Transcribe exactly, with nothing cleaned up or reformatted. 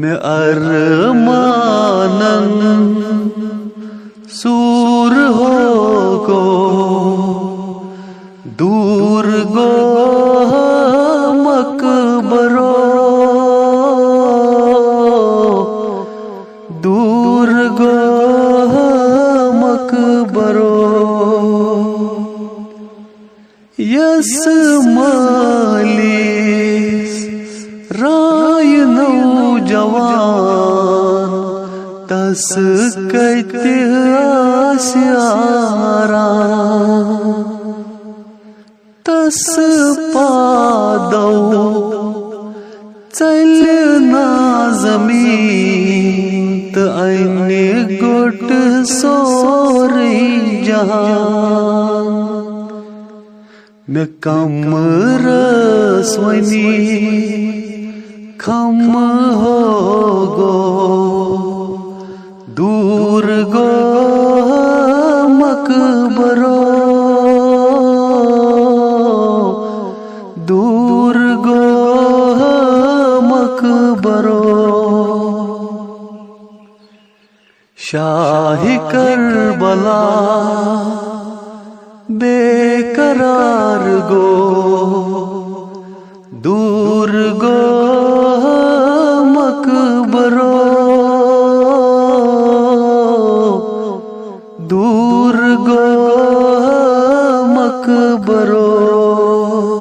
مےٚ ارمانن سوٗر ہو گوٚو، دوٗر گوٚو مقبرو، دوٗر گوٚو مقبرو۔ یس مٲلِس رایہِ نوجوان، تس کتہِ آسہِ آرام؟ تس پادو ژلہِ نا زمین تہٕ انہِ گوٚٹ سورُے جہان۔ مےٚ کم رٲس وۄنۍ، کم ہو گوٚو، دوٗر گوٚو مقبرو، دوٗر گوٚو مقبرو۔ شاہ کربلا بے قرار گوٚو، دوٗر گوٚو مقبرو،